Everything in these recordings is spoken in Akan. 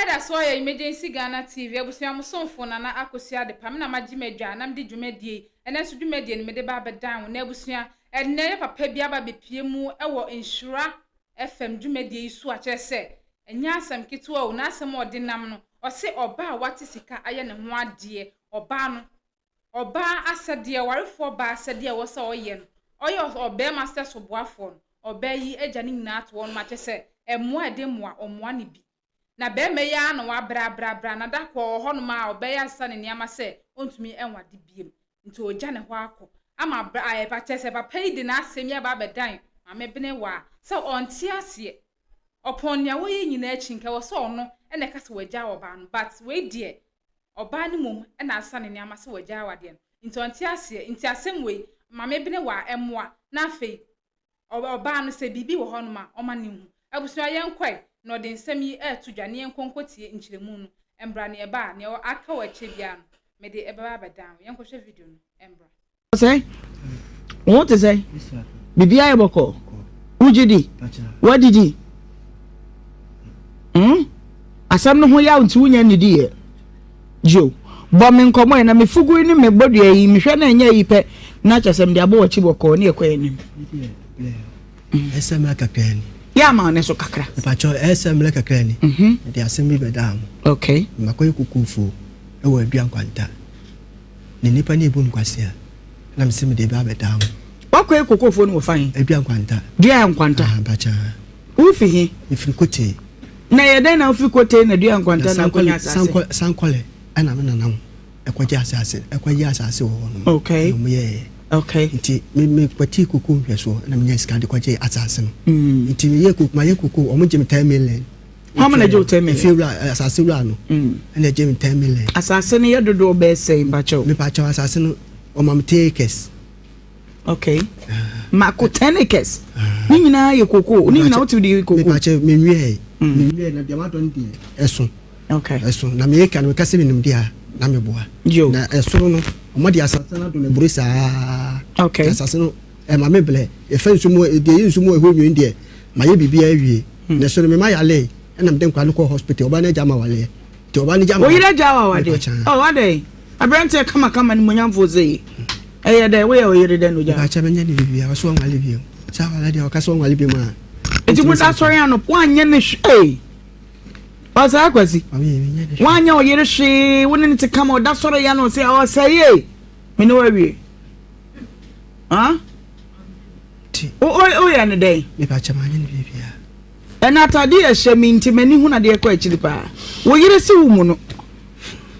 Ɛha ɛda so yɛ Emergency Ghana TV, abusua mo somfo Nana Akosua Adepa, me na magye m'adwa na mede dwumadie yi, ɛnɛ nso dwumadie no mede ba abɛdan wo. Na abusua, ɛnnɛ yɛ papa bi aba abɛpue mu wɔ Nhyira FM dwumadie yi so a kyerɛ sɛ ɛnyɛ asɛm ketewa o, n'asɛm a ɔde nam no, ɔse ɔbaa a wate sika ayɛ ne ho adeɛ, ɔbaa no, ɔbaa asɛdeɛ, ɔwarefoɔ baa asɛdeɛ a ɛwɔ sɛ ɔyɛ no, ɔyɛ ɔbarima sɛ soboafoɔ no, ɔbaa yi agya ne nyinaa ato hɔ nom a kyerɛ sɛ mmoa a ɛde mmoa, ɔmmoa no bi. Na barima yi ara na wabrɛ abrɛ abrɛ a na da koro ɔwɔ hɔnom a ɔbaa yi asesa ne nneɛma sɛ ɔntumi nwade biom nti ɔgya ne hɔ akɔ ama bra ayɛ pa kyerɛ sɛ papa yi de n'asɛm yi aba abɛdan Maame Benewaa sɛ ɔnte aseɛ ɔpɔn nea wɔyɛ nyinaa akyi nka ɛwɔ sɛ ɔno na ɛka sɛ wagyaa ɔbaa no but wei deɛ ɔbaa no mmom na asesa ne nneɛma sɛ wagyaa awadeɛ no nti ɔnte aseɛ nti asɛm wei Maame Benewaa mmoa na afei Ɔbaa no, sɛ biribi wɔ hɔnom a, ɔma no nhu. Abusua, yɛnkɔ ɛ! Na ɔde nsɛm yi reto dwa, na yɛnkɔ nkɔtie nkyerɛmu no mbra. Nea ɛba a, nea aka wɔ akyire biara no, mede ɛbɛba abɛdan wo. Yɛnkɔhwɛ video no mbra. Sɛn? Wo ho te sɛn? Biribiara yɛ bɔkɔɔ? Wogye di? Woadidi? Hmm? Asɛm no ho yaw nti wonya nnidiiɛ? Gio, bɔ me nkɔmmɔ ɛ, na me fugu yi ne me bɔdua yi, mehwɛ na ɛnyɛ ayi pɛ, na kyerɛ sɛ mede abɔ w'akyi bɔkɔɔ ne ɛkɔ anim. Ɛsɛ mmerɛ kakra ni. Yɛ ama ne so kakra. Mepakyɛw, ɛsɛ mmerɛ kakra ni. Mhm. Mede asɛm bi bɛdaa mo. Okay. Makɔyɛ kokofuo wɔ Adua Nkwanta. Na nnipa no ebu me kwasea, na mese mede ba abɛdaa mo. Wakɔyɛ kokofuo no wɔ fa he? Adua Nkwanta. Dua Nkwanta. Ah, mpakyɛw. Wofi he? Mefiri Kotei. Na ɛyɛ dɛn na wofiri Kotei na Dua Nkwanta na akɔnya asase? Sankɔle ɛna me nana mo ɛkɔgye asase ɛkɔgye asase wɔ hɔ nom. Okay. Na wɔn yɛɛ. Okay. Nti me me kɔtii koko nhwɛsoɔ ɛna menya sika de kɔgye asase no. Mm. Nti me yɛ koko ma yɛ koko wɔn gye me 10 million. Wɔn na gye wo 10 million? Efie wura asase wura no. Mm. Ɛna gye me 10 million. Asase no yɛ dodoɔ bɛyɛ sɛn mpakyɛw? Mepakyɛw, asase no wɔma me 10 acres. Okay, mako 10 acres ne nyinaa yɛ koko ne nyinaa wotu de koko? Mepakyɛ, menwiɛ menwiɛ na deɛ madɔ no deɛ ɛso. Ɛso na meyɛ ka no meka sɛ menim deɛ a na meboa. Yo. Na ɛsoro no ɔmo de asase no adɔ no aburo saa. Asase no ɛma me blɛ yɛfɛ nsu mu deɛ yɛ nsu mu ɛhɔ nwi deɛ mayɛ biribiara awie. Na ɛso no mema yale ɛna mede nkwa no kɔ hospital, ɔbaa no agya ma waleɛ nti ɔbaa no gya ma. Oyere agya wa wadeɛ? Oh, adɛn? Aberanteɛ kamakama ne monyamfoɔ sɛ yi ɛyɛ dɛ woyɛ oyere dɛn na ogya? Mepakyɛ, menyɛ ne biribiara, ɔso ɔnwale bio sɛ awale deɛ ɔka sɛ ɔnwale bio mu a. Nti mo da sɔre ano woanyɛ ne hwee? Ɔsaa Kwasi, woanyɛ ɔyere hwee, wo ne ne te kama, ɔda sɔre ya no sɛ ɔsɛe me ne wawie woyɛ ne dɛn? Mepakyɛ, manyɛ ne biribiara. Ɛna atade a ɛhyɛ me nti m'ani hunu adeɛ kɔ akyiri paa. Wo yere se wo mu no,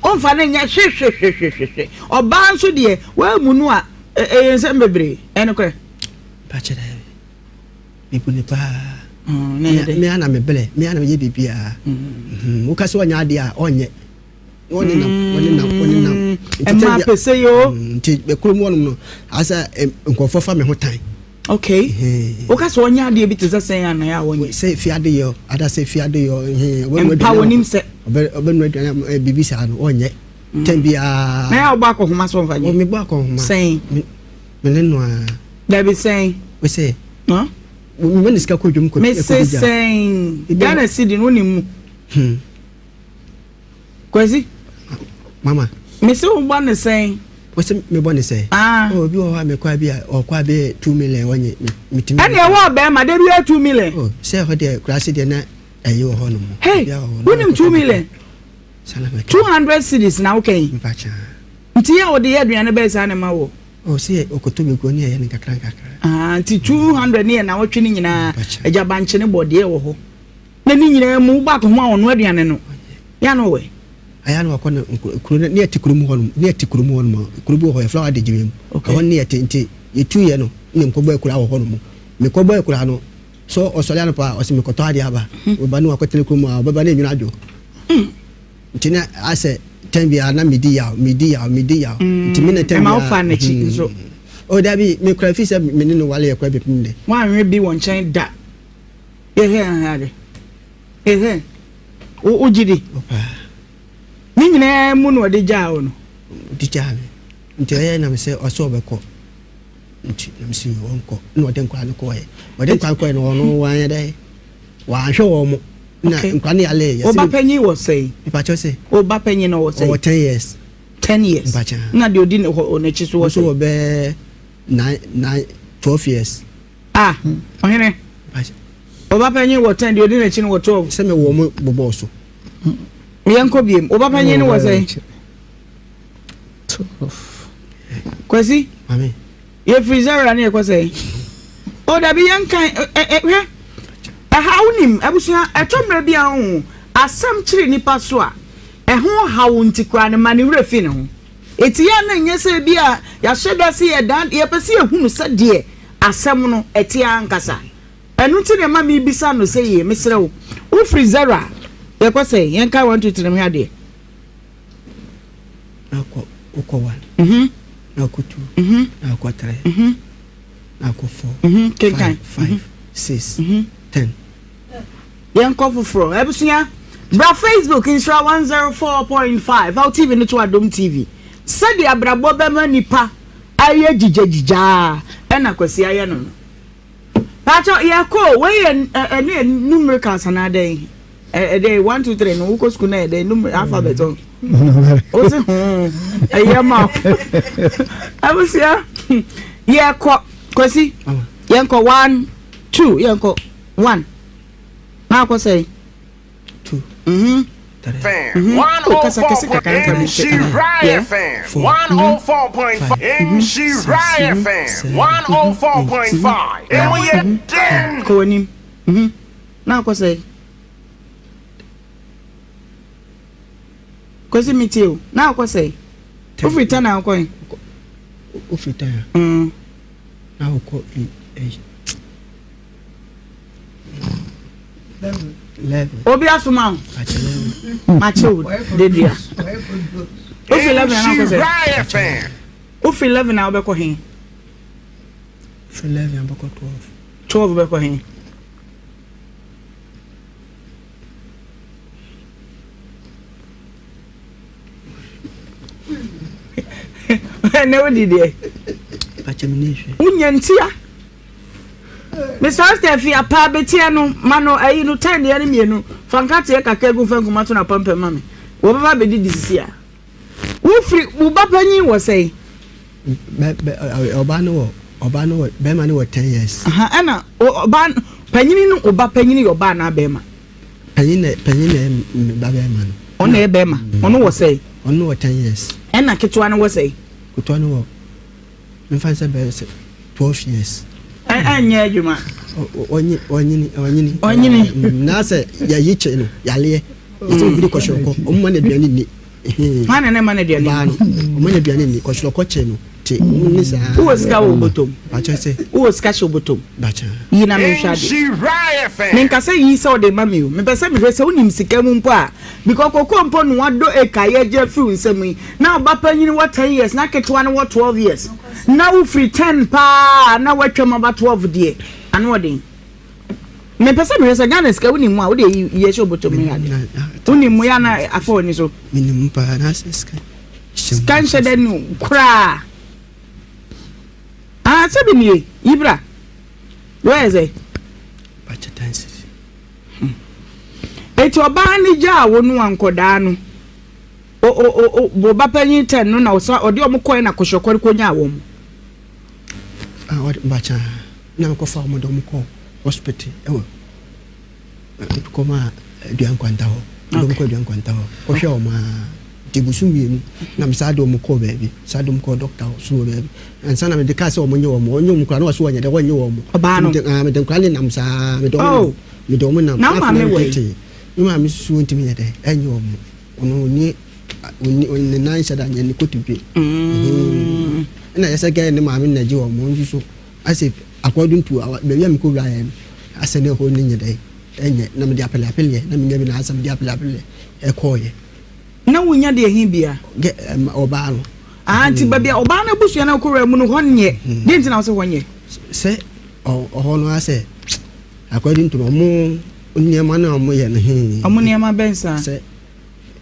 womfa no nyɛ hwehwehwehwehwɛ. Ɔbaa nso deɛ, woammu no a, ɛyɛ nsɛm bebree. Ɛyɛ nokorɛ? Mpakyɛ daabi. Mebu no paa. Me ara na mebrɛ, me ara na meyɛ biribiara. Woka sɛ ɔnyɛ adeɛ a, ɔnyɛ. Wɔnenam, wɔnenam, wɔnenam. Ɛmaa pese yi o. Nti kurom hɔnom no, asɛ nkurɔfoɔ fa me ho tan. Okay. Woka sɛ ɔnyɛ adeɛ bi te sɛ sɛn anaa a wɔnyɛ? Sɛ fie ade yɛ, ada sɛ fie ade yɛ. Mpa wɔnim sɛ. Ɔbɛnua aduane biribi saa no, ɔnyɛ. Tɛm biara. Na yɛ a wobɔ akɔhoma so ɔmfa nyɛ? Mebɔ akɔhoma. Sɛn? Me ne no ara. Dabi sɛn? Wosɛ. Huh? Mema ne sika kɔ dwam kɔ Mese sɛn? Ghana cedi no wonim mu? Hmm. Kwasi. Mama. Mese wo bɔ ne sɛn? Wose me bɔ ne sɛn? Ah. Oh, obi wɔ hɔ a mekɔ abi a ɔkɔ abi 2 million wɔnye metumi. Ɛne ɛwɔ ɔbɛrima de bi yɛ 2 million. Oh, sɛ ɛhɔ deɛ kurase deɛ na ɛyi wɔ hɔ nom. Hey, wonim 2 million? 200 cedis na wokɛn. Mpakyɛ. Nti yɛ wɔde yɛ aduane bɛyɛ saa na ma wɔ. Oh, sɛ ɔkɔtɔ bɛguo ne ɛyɛ ne nkakra nkakra. Ah, nti 200 ne yɛ na wɔtwe ne nyinaa. Agya bankye ne bɔ deɛ wɔ hɔ. Na ne nyinaa mu wobɔ akɔho a ɔno aduane no yɛ ano wɛ. Ayɛ na wakɔ ne kuro ne yɛte kurom hɔ nom ne yɛte kurom hɔ nom kuro bi wɔ hɔ yɛfrɛ hɔ Adegyeme mu ɛhɔ ne yɛte nti yɛtu yɛ no ne mekɔbɔ akura wɔ hɔ nom mekɔbɔ akura no so ɔsɔre anɔpa a ɔsɛ mekɔtɔ adeɛ aba ɔba ne wakɔtena kurom a ɔbɛba ne nwunu adwo nti na asɛ tɛn biara na medi yaw medi yaw medi yaw nti me na tɛn biara ɛma wofa n'akyi nso. O dabi, mekura fi sɛ me ne no wale yɛ kora bɛpem dɛ. Woanwe bi wɔ nkyɛn da. Yɛhwɛ ade yɛhwɛ wo gye di ne nyinaa mu na ɔde gyaa wo no. Ɔde gyaa me nti ɛyɛ nam sɛ ɔsɛ ɔbɛkɔ nti nam sɛ ɔnkɔ na ɔde nkwadaa no kɔɛ, ɔde nkwadaa kɔɛ no ɔno wanyɛ dɛ wanhwɛ wɔn mo. Na nkwa ne yale yɛ. Oba panyin wɔ sɛn? Mpakyɛw sɛ. Oba panyin no wɔ sɛn? Ɔwɔ 10 years. 10 years. Mpakyɛw. Na deɛ odi ne hɔ n'akyi so wɔ sɛn? Nso wɔ bɛɛ 9 9 12 years. Ah, ɔhene. Mpakyɛw. Oba panyin wɔ 10 deɛ odi n'akyi no wɔ 12. Sɛ me wɔ mo bobɔ so. Yɛnkɔ biem. Oba panyin no wɔ sɛn? 12. Kwasi. Mame. Yɛfiri Zera ne yɛkɔ sɛn? O dabi yɛnkan hwɛ ɛha wonim abusua ɛtɔ mmerɛ bi a ho asɛm kyere nipa so a ɛho haw nti koraa no ma ne werɛ fi ne ho eti yɛ na nyɛ sɛ bi a yɛahyɛ da se yɛdan yɛpɛ sɛ yɛhunu sɛdeɛ asɛm no ɛte ankasa ɛno nti na ɛma mebisa no sɛ yie mesrɛ wo wofiri Zera yɛkɔ sɛn yɛnkan 1 2 3 hwɛ adeɛ Na akɔ wokɔ one. Na akɔ two. Na akɔ three. Na akɔ four. Kenkan. 5, 6, 10. Yɛnkɔ foforɔ. Abusua, bra Facebook Nhyira 104.5 Awo TV no to Adom TV. Sɛdeɛ abrabɔ bɛma nipa ayɛ gyigyagyigyaa ɛna Kwasi ayɛ no no. Paatɔ yɛkɔ o, wei yɛ ɛne yɛ numericals anaa dɛn? Ɛdɛn 1 2 3 no wokɔ sukuu na yɛ dɛn numer alphabet ɔ. Wosi ho ɛyɛ ma abusua yɛkɔ Kwasi yɛnkɔ 1 2 yɛnkɔ 1 na akɔ sɛn? 2 3 FM Oh, kasa kɛse kakra nka bi nhyɛ. 104.4 Yeah. FM 4 104.5 Nhyira FM 104.5 Emu yɛ den. Kɔ w'anim. Na akɔ sɛn? Kwasi metie o. Na akɔ sɛn? Wofiri 10 a wokɔ he? Wofiri 10 a. Na wokɔ 8. 11. Obi asoma wo. Makye wo dedua. Wofiri 11 a na wokɔ sɛn? Nhyira FM Wofiri 11 a wobɛkɔ he? Wofiri 11 a wobɛkɔ 12. 12 bɛkɔ he? Ɛnɛ wodi deɛ. Pakyɛ me ne hwɛ. Wonya ntia. Mr. Stephy apa betia no ma no ayi no ten deɛ no mmienu fa nkateɛ kakra gu fa nkuma to na pampam ma me. Wɔbɛba abɛdidi sisi a. Wofiri wo ba panyin wɔ sɛn? Bɛ bɛ ɔbaa no wɔ ɔbaa no wɔ bɛrima no wɔ 10 years. Aha ɛna ɔbaa panyini no ɔba panyini yɛ ɔbaa anaa bɛrima? Panyin na panyin na ɛyɛ me ba bɛrima no. Ɔno na ɛyɛ bɛrima. Ɔno wɔ sɛn? Ɔno wɔ 10 years. Ɛna ketewa no wɔ sɛn? Ketewa no wɔ mfa sɛ bɛyɛ sɛ 12 years. Ɛnyɛ adwuma. Ɔnyini ɔnyini. Ɔnyini. Na sɛ yɛyi kyɛ no yaleɛ. Yɛsɛ obi de kɔhyɛkɔ ɔmo ma no aduane nni. Hwan na ne ma no aduane? Ɔbaa no ɔmo ma no aduane nni kɔhyɛkɔ kyɛ no te ne saa. Wowɔ sika wɔ bɔtɔm? Bakyɛ sɛ. Wowɔ sika hyɛ bɔtɔm? Bakyɛ. Yi na menhwɛ adeɛ. Nhyira FM Menka sɛ yi sɛ ɔde ma me o. Mepɛ sɛ mehwɛ sɛ wonim sika mu mpo a. Because koko mpo no wadɔ eka yɛgye afiri wo nsam yi. Na ɔba panyin wɔ 10 years na ketewa no wɔ 12 years. Na wofiri 10 paa na woatwam aba 12 deɛ. Ano ɔden. Mepɛ sɛ mehwɛ sɛ Ghana sika wonim mu a wode yi yɛ hyɛ bɔtɔm yi ade. Wonim mu yɛ na afa w'ani so. Menim paa na sɛ sika hyɛ mu. Sika nhyɛ dɛ no koraa. Ah, sɛ bi nie, yi bra. Where is it? Bakyɛ 10 cedis. Eti ɔbaa ne gyaa wo no a nkɔdaa no. O o o o ba panyin 10 no na ɔsa ɔde ɔmo kɔɛ na kɔhyɛkɔre kɔnyaa wɔn. Ah, ɔde bakyɛ na mekɔfa ɔmo de ɔmo kɔ hospital ɛwɔ kɔma aduan kwanta hɔ. Ɔde ɔmo kɔ aduan kwanta hɔ. Kɔhwɛ ɔmo a nti busu mmienu na me saa de ɔmo kɔɔ baabi. Saa de ɔmo kɔɔ doctor hɔ so wɔ baabi. Ansa na mede kaa sɛ ɔmo nye wɔn. Ɔnye wɔn koraa na wɔso wɔnyɛ dɛ wɔnye wɔn. Ɔbaa no. Mede nkora ne nam saa mede ɔmo nam. Mede ɔmo nam. Na wo maame wɔ yi? Me maame susu ntumi nyɛ dɛ ɛnye wɔn. Ɔno ɔni ɔni ne nan hyɛ da nyɛ ne kotodwe. Ɛna yɛ sɛ gɛɛ ne maame na gye wɔn nso so asɛ according to baabi a mekɔ wura yɛ no asɛ ne ɛhɔ ne nyɛ dɛ ɛnyɛ na mede apele apeleɛ na menya bi na asɛ mede apele apeleɛ ɛkɔɔyɛ. Na wonya deɛ he bia? Gɛ ɔbaa no. Ah, nti baabi a ɔbaa no abusua no kɔwura mu no hɔ nyɛ. Deɛ nti na wo sɛ hɔ nyɛ? Sɛ ɔhɔ no asɛ according to ɔmo nneɛma no a ɔmo yɛ no he. Ɔmo nneɛma bɛn saa? Sɛ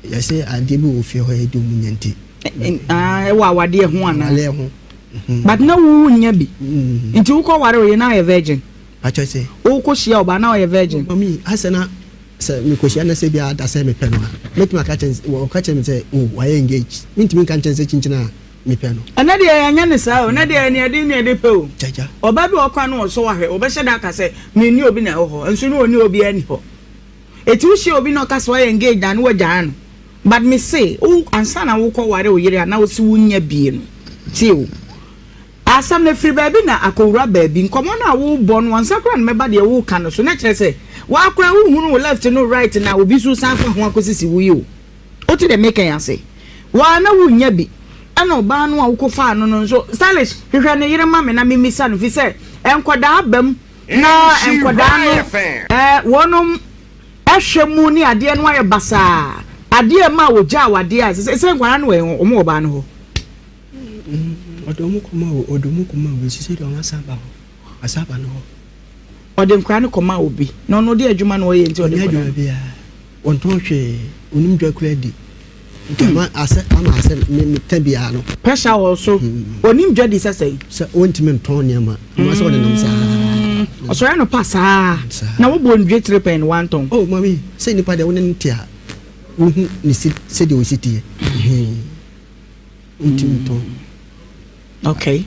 yɛsɛ adeɛ bi wɔ fie hɔ yɛ di ɔmo nya nti. Ah, ɛwɔ awadeɛ ho anaa? Awadeɛ ho. But na wo nya bi. Nti wokɔ ware oye na ɔyɛ virgin. Pakyɛ sɛ. Wokɔ hyia ɔbaa na ɔyɛ virgin. Mami asɛ na. Sɛ mekɔhyia no sɛ bi a da sɛ mepɛ no a, mɛtumi aka akyerɛ no, ɔka kyerɛ me sɛ oh wayɛ engage, mentumi nka nkyerɛ no sɛ kyinkyin a mepɛ no. Ɛnɛ deɛ yɛnyɛ no saa o, ɛnɛ deɛ nea ɛde nea ɛde pɛ o. Gyagya. Ɔbaa bi wɔ hɔ koraa na ɔsɔ wo ahwɛ, ɔbɛhyɛ da aka sɛ menni obi na ɛwɔ hɔ, nso na ɔnni obiara nni hɔ. Eti wohyia obi na ɔka sɛ wayɛ engaged a na wagyaa no. But mese wo ansa na wokɔ ware wo yere a na wose wonnya bie no, tie o. Asɛm no firi baabi na akɔwura baabi. Nkɔmmɔ no a worebɔ no, ansa koraa na mɛba deɛ woreka no so, na kyerɛ sɛ, woa koraa wonhunu wo left ne wo right na obi nso san fa ho akɔsisi wo yi o. Wote deɛ mereka yi ase? Woa na wonnya bi. Ɛna ɔbaa no a wokɔfaa no no nso, Stylish, hwehwɛ ne yere ma me na memmisa no, firi sɛ nkwadaa ba mu na nkwadaa no eh, wɔnom hwɛ mu ne adeɛ no ayɛ basaa. Adeɛ a ɛmaa wɔgyaa wo adeɛ a, sɛ nkwadaa no wɔ he? Wɔn wɔ ɔbaa no hɔ. Ɔde wɔn kɔma o, ɔde wɔn kɔma obi, sisi deɛ wɔn asan aba hɔ, asan aba ne hɔ. Ɔde nkwadaa no kɔma obi, na ɔno deɛ adwuma na ɔyɛ nti ɔde nkwadaa. Ɔnyɛ adwuma biara, ɔntɔn hwee, onim dwa kura di. Nti ama asɛ ama asɛ me me ta biara no. Pressure wɔ so, onim dwa di sɛ sɛn. Sɛ ɔntumi ntɔn nneɛma, ama sɛ ɔde nam saa. Ɔsɔre anɔpa saa, na wobɔ ndwe tiri pɛn wantɔn. Oh mami, sɛ nipa deɛ wo ne no te a, wohu ne si sɛdeɛ ɔsi teɛ. Wontumi ntɔn. Okay.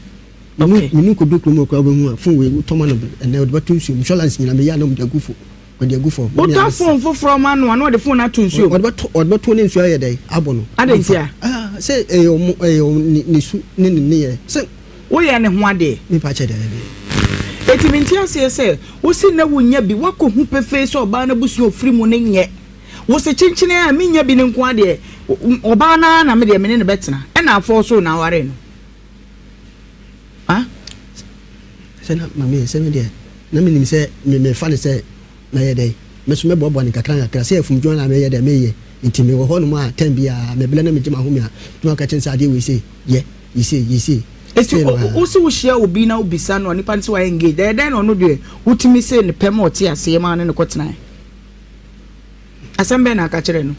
Okay. Menu kodu kurom okura wobɛhu a phone wei wotɔ ma no ɛnɛ ɔde bɛto nsuo mu insurance nyina meyɛ a na ɔde agu fo ɔde agu fam. Wotɔ phone foforɔ ma no a na ɔde phone ato nsuo mu. Ɔde bɛto ɔde bɛto ne nsuo ayɛ dɛ abɔ no. Adɛn nti a? Ah sɛ ɛyɛ ɔmo ɛyɛ ɔmo ne su ne ne nneyɛɛ sɛ. Woyɛ ne ho adeɛ. Mepa kyɛ daabi. Eti mente aseɛ sɛ wosi na wonya bi woakɔhu pefee sɛ ɔbaa no abusua ofiri mu no nyɛ. Wo se kyenkyene a mennya bi no nko ara deɛ, ɔbaa no ara na me deɛ me ne no bɛtena. Ɛna afɔɔ so na awaree no. Ah? Sɛ na mame sɛ me deɛ, na menim sɛ me mefa no sɛ mɛyɛ dɛn, me nso mɛboaboa no nkakra nkakra, sɛ afumdwuma na mɛyɛ dɛn meyɛ, nti mewɔ hɔ nom a tɛm biara mebrɛ na megye m'ahome a, mɛtumi aka kyerɛ no sɛ adeɛ wei sei yɛ, yɛ sei, yɛ sei. Eti wo se wohyia obi na wobisa no a, nipa no se wayɛ engaged, ɛyɛ dɛn na ɔno deɛ wotumi se ne pɛ ma ɔte aseɛ ma ne no kɔtenae? Asɛm bɛn na aka kyerɛ no?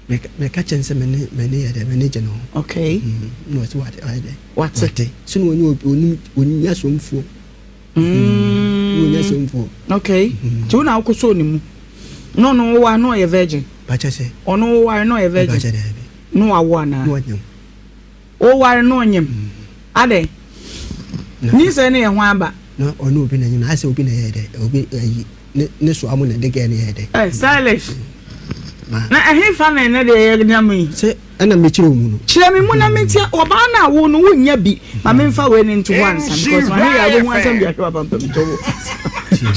Meka kyerɛ no sɛ m'ani m'ani yɛ dɛ m'ani gye ne ho. Okay. Mm, na ɔsɛ wate ɔyɛ dɛ. Wate. Wate. So na onye onim onya somfoɔ. Mm. Na onya somfoɔ. Okay. Mm. Ti wo na wokɔ so ne mu. Na ɔno wo wa na ɔyɛ virgin. Bakyɛ sɛ. Ɔno wo wa na ɔyɛ virgin. Bakyɛ dɛ bi. Na wawo anaa? Na ɔnyam. Woware no ɔnyem? Adɛn? Nyinsɛn no yɛ hwan ba? Na ɔne obi na nyem na ayɛ sɛ obi na ɛyɛɛ dɛ obi ayi ne ne soa mo na ɛde gɛɛ no yɛɛ dɛ. Eh stylish. Na ɛhefa na ɛnɛ deɛ yɛ nam yi? Sɛ ɛna mekyerɛ wo mu no. Kyerɛ me mu na mentia ɔbaa no a wo no wonnya bi ma memfa wei no nto hɔ ansa because ma hwɛ yɛ a wobɛhu asɛm de ahwɛ w'apampam to wo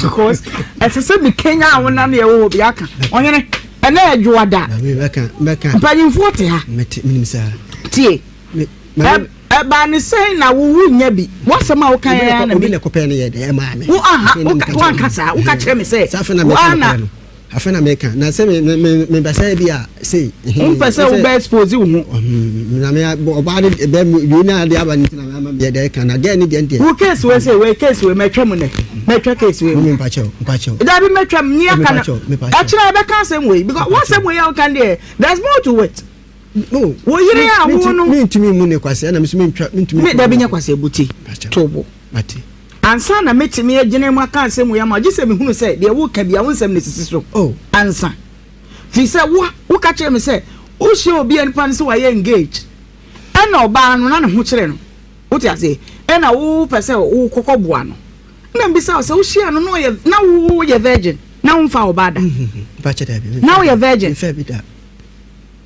because ɛsɛ sɛ mekanya wo na ne yɛwɔ hɔ bi aka ɔhene. Ɛnɛ yɛ dwoada. Mpanyinfoɔ te ha. Tie. Ɛbaa ne sɛn na wo wo nya bi. W'asɛm a woka yɛ ara na mi. Wo aha woanka saa woka kyerɛ me sɛ wo ara na. Afei na meka na sɛ me me me bɛsɛ bi a sei. Wompɛ sɛ wobɛ expose wo ho. Na me ɔbaa ne bɛ wei na ade aba ne ti na me ama yɛ dɛ ka na gɛɛ ne deɛ deɛ. Wo case wei sɛ wei case wei mɛtwa mu nɛ mɛtwa case wei mu. Mpakyɛw mpakyɛw. Dabi mɛtwa mu ni aka no ɛkyerɛ ɛbɛka asɛm wei because wɔsɛm wei a woka deɛ there is more to it. No. Wo yere a wo no. Mentumi mu ne kwasea na meso mentwa mentumi. Me dabi nyɛ kwasea buti to bo. Mate. Ansa na mɛtumi agyina mu aka asɛm wei ama gye sɛ mehunu sɛ deɛ woka bia wo nsɛm na esisi so. Oh. Ansa. Firi sɛ wo woka kyerɛ me sɛ wohyia obi a nipa no sɛ wayɛ engage ɛna ɔbaa no na ne ho kyerɛ no. Wote aseɛ? Ɛna wopɛ sɛ wokɔkɔ boa no. Ɛna mbisa wo sɛ wohyia no na ɔyɛ na woyɛ virgin na womfa ɔbaa da. Mpakyɛ dabi. Na woyɛ virgin. Mfa bi da.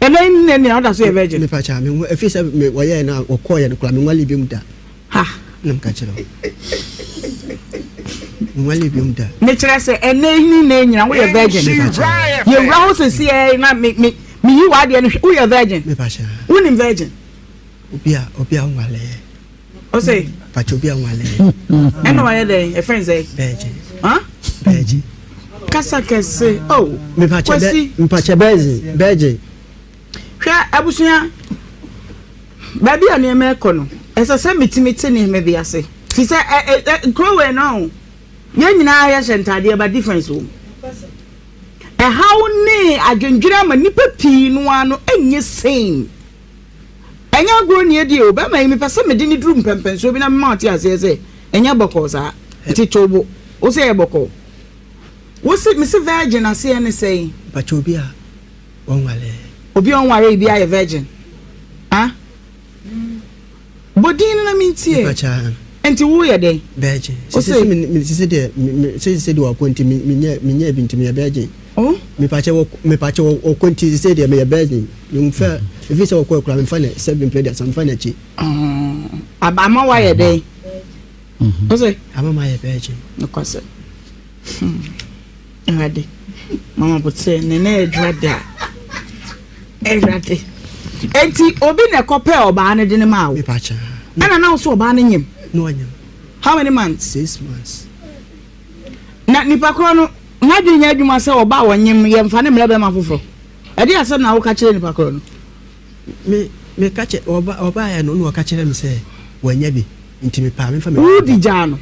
Ɛnɛ yi nnɛ nea ɔda so yɛ virgin. Mepa kyɛ me efi sɛ me wɔyɛ na wɔkɔɔ yɛ no kora me nwale bi mu da. Ha. Na mka kyerɛ wo. Me nwale bi mu da. Me kyerɛ sɛ ɛnɛ yi nnɛ nyina woyɛ virgin. Yɛwura hɔ sɛsi ɛ na me me me yi w'adeɛ no hwɛ woyɛ virgin. Mepa kyɛ. Wonim virgin. Obi a obi a nwale yɛ. Ɔsɛ. Pakyɛ obi a nwale yɛ. Ɛna wayɛ dɛn ɛfɛn sɛ. Virgin. Huh? Virgin. Kasa kɛse oh. Kwasi. Mepakyɛ virgin virgin. Hwɛ abusua baabi a nneɛma ɛkɔ no ɛsɛ sɛ metumi te nneɛma bi ase fi sɛ ɛ ɛ kuro wei no yɛn nyinaa yɛhyɛ ntaadeɛ ba difference wɔ mu ɛhaw ne adwendwene ama nnipa pii no ara no ɛnyɛ same. Ɛnyɛ agorɔ ni ɛdeɛ o, bɛrima yi mepɛ sɛ mede no duru mpɛnpɛnsoɔ bi na mema ɔte aseɛ sɛ ɛnyɛ bɔkɔɔ saa. Nti to bo, wo sɛ ɛyɛ bɔkɔɔ. Wo se, me se virgin aseɛ ne sɛn? Mpakyɛ obi a ɔnwaree. Obi a ɔnwaree biara yɛ virgin? Ah? Bɔ din no na mentie. Mpakyɛ. Nti wo yɛ dɛn? Virgin. Wo se. Sese me me sese deɛ me me sese deɛ wakɔ nti me me nyɛ me nyɛ bi nti meyɛ virgin. Oh? Mepakyɛ wɔ mepakyɛ ɔkɔ nti sese deɛ meyɛ virgin. Memfa efi sɛ ɔkɔ akura memfa ne sɛ mepɛ deɛ memfa n'akyi. Ah, ama wayɛ dɛn? Wo se. Ama mayɛ virgin. Nokwasɛm. Hmm. Awurade, mama botere ne na adwuma da. Awurade. Enti obi na ɛkɔpɛ ɔbaa no de ne maa wo. Ɛna na wo so ɔbaa no nyim. Na ɔnyim. How many months? 6 months. Na nipa korɔ no n'adwene nyɛ adwuma sɛ ɔbaa ɔnyim yɛmfa ne mmerɛ bɛma foforɔ. Ɛde asɛm na woka kyerɛ nipa korɔ no. Me me ka kyerɛ ɔba ɔbaeɛ no na ɔka kyerɛ me sɛ wanya bi nti mepaa memfa me. Wodi gyaa no.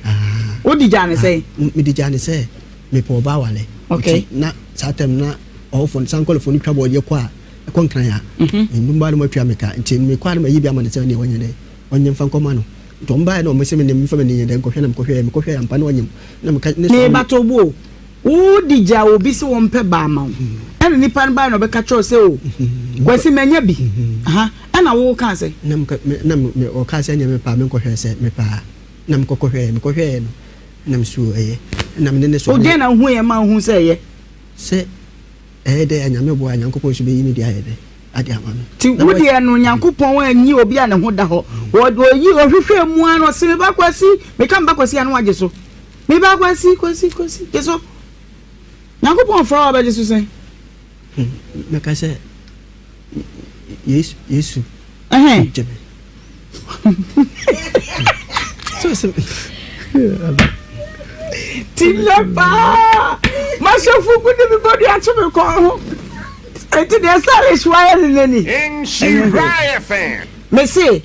Wodi gyaa ne sɛn? Mede gyaa ne sɛ mepɛ ɔbaa wale. Okay. Nti na saa time na ɔwɔfoɔ no sankɔlefoɔ no twa bɔɔdeɛ kɔ a ɛkɔ Nkran a. Nnum no matwa me ka nti mekɔ a na mayi bi ama no sɛ neɛ wanya dɛ ɔnyɛ mfa nkɔma no. Nti ɔmo baeɛ na ɔmo sɛ me memfa m'ani nyɛ dɛ nkɔhwɛ na mekɔhwɛɛ mekɔhwɛɛ ampa na ɔnyem na meka ne Me ba to bo o. Wodi gyaa obi sɛ wɔmpɛ ba ama wo. Ɛna nipa no baeɛ na ɔbɛka kyerɛ wo sɛ o Kwasi manya bi. Aha ɛna wo kaa sɛ. Na meka me na me ɔkaa sɛ neɛ mepɛ a menkɔhwɛ sɛ mepɛ a na mekɔkɔhwɛɛ mekɔhwɛɛ no na me so ɛyɛ na me ne ne so. O deɛn na wohuiɛ ma wohu sɛ ɛyɛ? Sɛ ɛyɛ dɛ a Nyame boa a Nyankopɔn nso bɛyi me deɛ ayɛ dɛ ade ama me. Nti wo deɛ no Nyankopɔn anyi obi a ne ho da hɔ. Ɔyi ɔhwehwɛɛ mu ara na ɔse me ba Kwasi meka me ba Kwasi a na wagye so. Me ba Kwasi Kwasi Kwasi gye so. Nyankopɔn frɛ wo a wobɛgye so sɛn? Mɛka sɛ Yesu Yesu gye me. So sɛ Ti nnɛ paa mahyɛ fugu de me bɔdua ato me kɔn ho. Enti deɛ stylish wayɛ no n'ani. Nhyira FM. Mese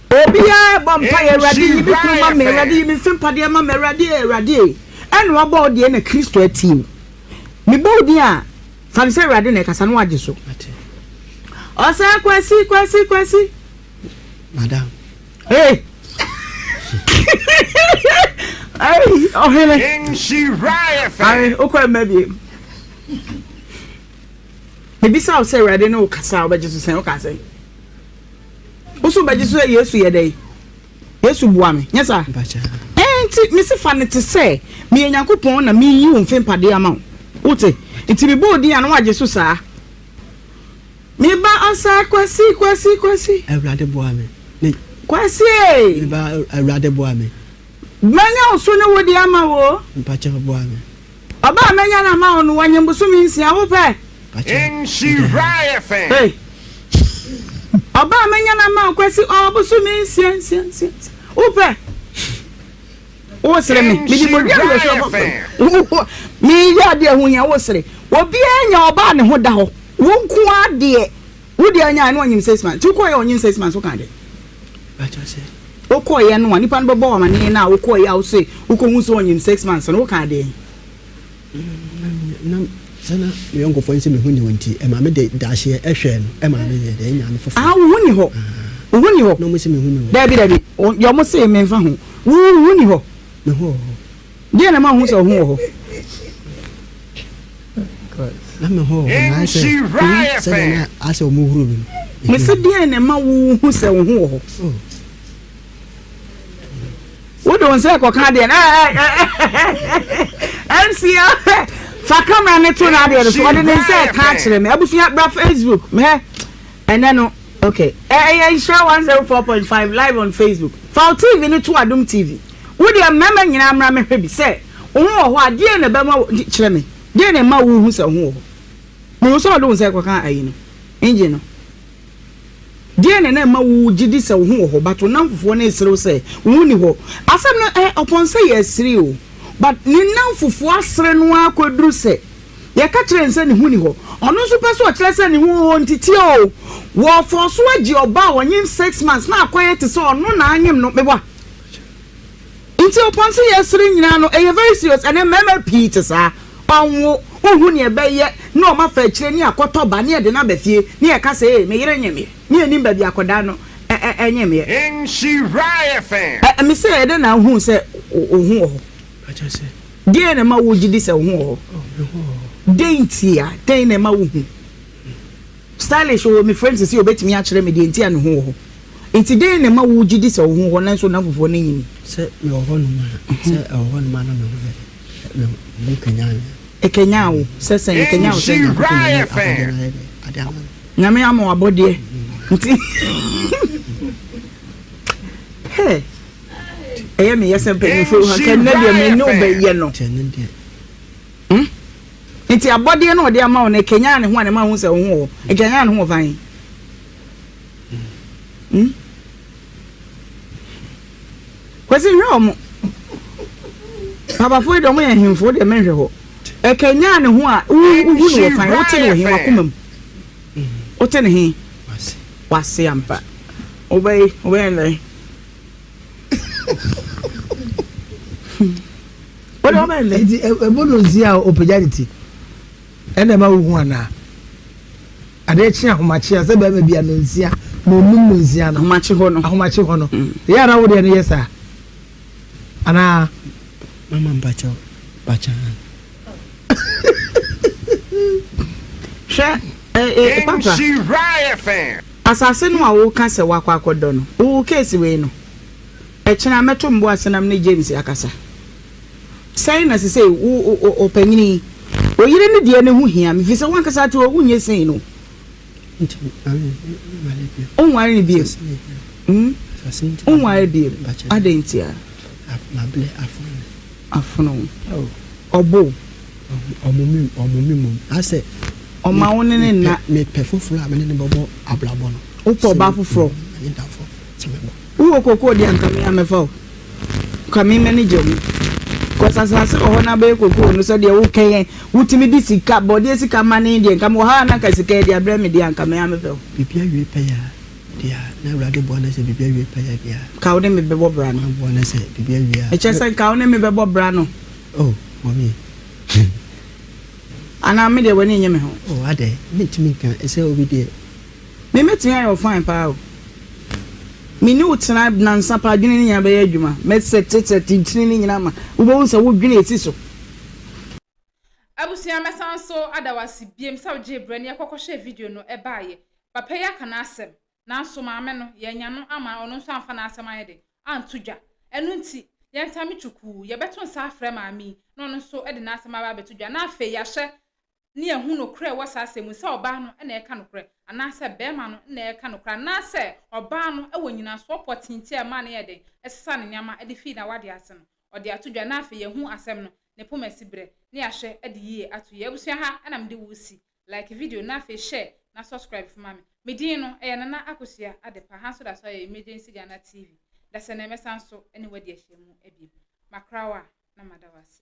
obiara bɔ mpaeɛ, Awurade yi me kunu ma me, Awurade yi me mfe mpadeɛ ma me, Awurade e, Awurade e. Ɛna wabɔ wo deɛ na Kristo atie wo. Mebɔ wo din a, fa no sɛ Awurade na ɛkasa na wagye so. Ɔsɛ Kwasi, Kwasi, Kwasi. Madam. Hey! Hey, ɔhene. Nhyira FM. Ae, wokɔ mma biem. Mebisa wo sɛ Awurade ne wo kasa a wobɛgye so sɛn, woka sɛn? Wo so wobɛgye so sɛ Yesu yɛ dɛn? Yesu boa me, nyɛ saa? Ɛnti mese fa no te sɛ meyɛ Nyankopɔn na meyi wo mfe mpadeɛ ama wo. Wote? Nti mebɔ wo din a na woagye so saa. Me ba ɔsa Kwasi, Kwasi, Kwasi. Awurade boa me. Me. Kwasi ee. Me ba Awurade boa me. Manya wo so ne wo deɛ ama wo o. Mpakyɛw boa me. Ɔba a manya no ama wo no wanyem bosome 6, wo pɛ? Nhyira FM. Hey. Ɔba a manya no ama wo Kwasi ɔwɔ bosome 6 nsia nsia nsia, wo pɛ? Wo sere me, mede bodua no bɛhwɛ ɔbɔ. Meyɛ adeɛ ɛho hia, wo sere. Obiara nya ɔba a ne ho da hɔ, wo nko ara deɛ, wo deɛ anya no ɔnyem 6 months, nti wokɔɔyɛ ɔnyem 6 months woka dɛ? Wokɔɔyɛ no a nipa no bɛbɔ wo amaneɛ no a wokɔɔyɛ a wose wokɔhu sɛ ɔnyem 6 months no woka deɛn? Na sɛ na me yɔnkofoɔ no sɛ me ho nni hɔ nti, ɛma me de dahyeɛ ɛhwɛɛ no, ɛma me yɛ dɛ ɛnyaa me foforɔ. Ah, wo ho nni hɔ. Wo ho nni hɔ. Na wɔn se me ho nni hɔ. Dabi, dabi. Deɛ wɔn se me nfa ho. Wo ho nni hɔ. Me ho wɔ hɔ. Deɛ na ɛma wo hu sɛ wo ho wɔ hɔ? Na me ho wɔ hɔ, na ayɛ sɛ, sɛdeɛ na ayɛ sɛ wɔn huru me no. Me se deɛ na ɛma wo hu sɛ wo ho wɔ hɔ? Oh. Wode wo nsa ɛkɔka adeɛ no MCL fa camera ne to n'adeɛ no so ɔde ne nsa ɛka akyerɛ me abusua bra Facebook mɛ ɛnɛ no okay ɛyɛ nhyira 104.5 live on Facebook fa wo TV no to Adom TV wo deɛ mmarima nyinaa mmra mehwɛ bi sɛ wo ho wɔ hɔ a deɛ na ɛbɛma kyerɛ me deɛ na ɛma wo hu sɛ wo ho wɔ hɔ mehu sɛ ɔde wo nsa ɛkɔka ayi no engine no. Deɛn na na ɛma wo gye di sɛ wo ho wɔ hɔ but wo nnamfofoɔ no resere wo sɛ wo ho nni hɔ? Asɛm no eh ɔpɔn sɛ yɛresere o but ne nnamfofoɔ asere no ara kɔduru sɛ yɛka kyerɛ no sɛ ne ho nni hɔ. Ɔno nso pɛ sɛ ɔkyerɛ sɛ ne ho wɔ hɔ nti tie o, wɔfɔɔ so agye ɔbaa a ɔnyem 6 months na akɔyɛ te sɛ ɔno na anyem no meboa? Nti ɔpɔn sɛ yɛsere nyinaa no ɛyɛ very serious ɛnɛ mmarima pii te saa ɔnwo wohu nea ɛbɛyɛ na ɔma fa akyire ne akɔtɔ ba ne yɛde no aba fie ne yɛka sɛ ee me yere nyemeɛ ne yɛnim baabi akɔdaa no ɛnyemeɛ. Nhyira FM. Ɛ me sɛ ɛdɛn na wohuu sɛ wo ho wɔ hɔ? Pakyɛ sɛ. Deɛn na ɛma wogye di sɛ wo ho wɔ hɔ? Dɛn ntia? Dɛn na ɛma wohu? Stylish wɔ me friend sisi obetumi akyerɛ me deɛ nti a ne ho wɔ hɔ. Nti dɛn na ɛma wogye di sɛ wo ho wɔ hɔ nanso nnamfofoɔ no nyini? Sɛ mewɔ hɔ nom a, sɛ ɛwɔ hɔ nom a na me ho yɛ dɛ, me ho kanyan me. Ɛkanyan wo sɛ sɛn? Ɛkanyan wo sɛ? Nyankopɔn na ɛyɛ abɔdeɛ no ayɛ dɛ, ade ama me. Nyame ama wo abɔdeɛ nti hɛ ɛyɛ me yɛ sɛ mpanyinfoɔ yi hɔ nka nnɛ deɛ me ne wo bɛyɛ no. Hmm? Nti abɔdeɛ no ɔde ama wo no ɛkanyan ne ho a na ɛma wo hu sɛ wo ho wɔ hɔ. Ɛkanyan ne ho wɔ fan. Hmm? Kwasi nhwɛ wɔn. Papafoɔ yi deɛ wɔn yɛ nhemfoɔ deɛ menhwɛ hɔ. Ɛkanyan ne ho a wohu no wɔ fan wote no wɔ he wakoma mu. Wote ne he? Wase ampa. Wobɛyi wobɛyɛ ndɛn? Wode wobɛyɛ ndɛn? Nti ɛbɔ no nsia a ɔpagya ne ti ɛna ɛma wohu anaa? Adeɛ kye ahomakye a sɛ bɛrima bi a nonsia nonum nonsia no. Ahomakye hɔ no. Ahomakye hɔ no. Ɛyɛ ana wo deɛ no yɛ saa anaa? Mama mpakyɛw bakyaa. Hwɛ eh, eh, papa. Asase no a woka sɛ wakɔ akɔdɔ no, wo case wei no, ɛkyena mɛto mbo ase na me ne James akasa. Sɛn na sesei wo ɔpanyini yi, oyere no deɛ no ho hia me, firi sɛ wankasa te hɔ wonyɛ sei no. Wonware no bio. Hmm? Wonware bio. Adɛn ntia? Afono. Ɔbo. Ɔmo mi ɔmo mi mom. Asɛ. Ɔma wo ne ne nna. Mepɛ foforɔ a me ne ne bɛbɔ abrabɔ no. Wopɛ ɔbaa foforɔ. Wowɔ kokoo deɛ nka me a mɛfa wo. Nka me m'ani gye ho. Cause asase wɔ hɔ na bɛyɛ kokoo no sɛdeɛ wokɛ yɛn wotumi de sika bɔdeɛ sika ma ne deɛ nka mewɔ ha a na nka sika yɛ de abrɛ me deɛ a nka me a mepɛ wo. Biribi awie pɛyɛ a deɛ a na Awurade boa na sɛ biribi awie pɛyɛ deɛ a. Nka wo ne me bɛbɔ bra no. Boa na sɛ biribi awie a. Ɛkyɛ sɛ nka wo ne me bɛbɔ bra no. Oh mummy. Anaa me deɛ w'ani nnye me ho. Oh adɛn mentumi nka sɛ obi deɛ. Me mɛtumi ayɛ wo fine paa o. Me ne wo tena nansa paa adwene no nyinaa bɛyɛ adwuma. Mɛ sɛte sɛte ntini no nyinaa ma wobɛhu sɛ wo dwene ɛsi so. Abusua mɛsan nso ada wo ase biem sɛ wogyee berɛ ne yɛkɔ kɔhwɛɛ video no baeɛ. Papa yi aka n'asɛm nanso maame no yɛannya no amma ɔno nso amfa n'asɛm anyɛ dɛn anto dwa. Ɛno nti yɛntame twukuu yɛbɛto nsa afrɛ maame yi na ɔno nso de n'asɛm aba abɛto dwa na afei yɛahyɛ ne yɛahu nokorɛ a ɛwɔ saa asɛm mu, sɛ ɔbaa no na ɛreka nokorɛ, anaasɛ barima no na ɛreka nokorɛ, anaasɛ ɔbaa no wɔ nyinasoɔ pɔtee nti a ɛmaa no yɛɛ dɛn, ɛsesaa ne nneɛma de fii n'awadeɛ ase no, ɔde ato dwa, na afei yɛahu asɛm no ne poma si berɛ, na yɛahwɛ de yie ato yie. Abusua ha na mede wo resi, like video no, na afei share na subscribe fo ma me. Me din no, ɛyɛ Nana Akosua Adepa, ha nso da so ayɛ Emergency Ghana TV. Dasɛ mɛsan so ne wo adi ahyiamu abiem. Makra wo a, na mada wo ase.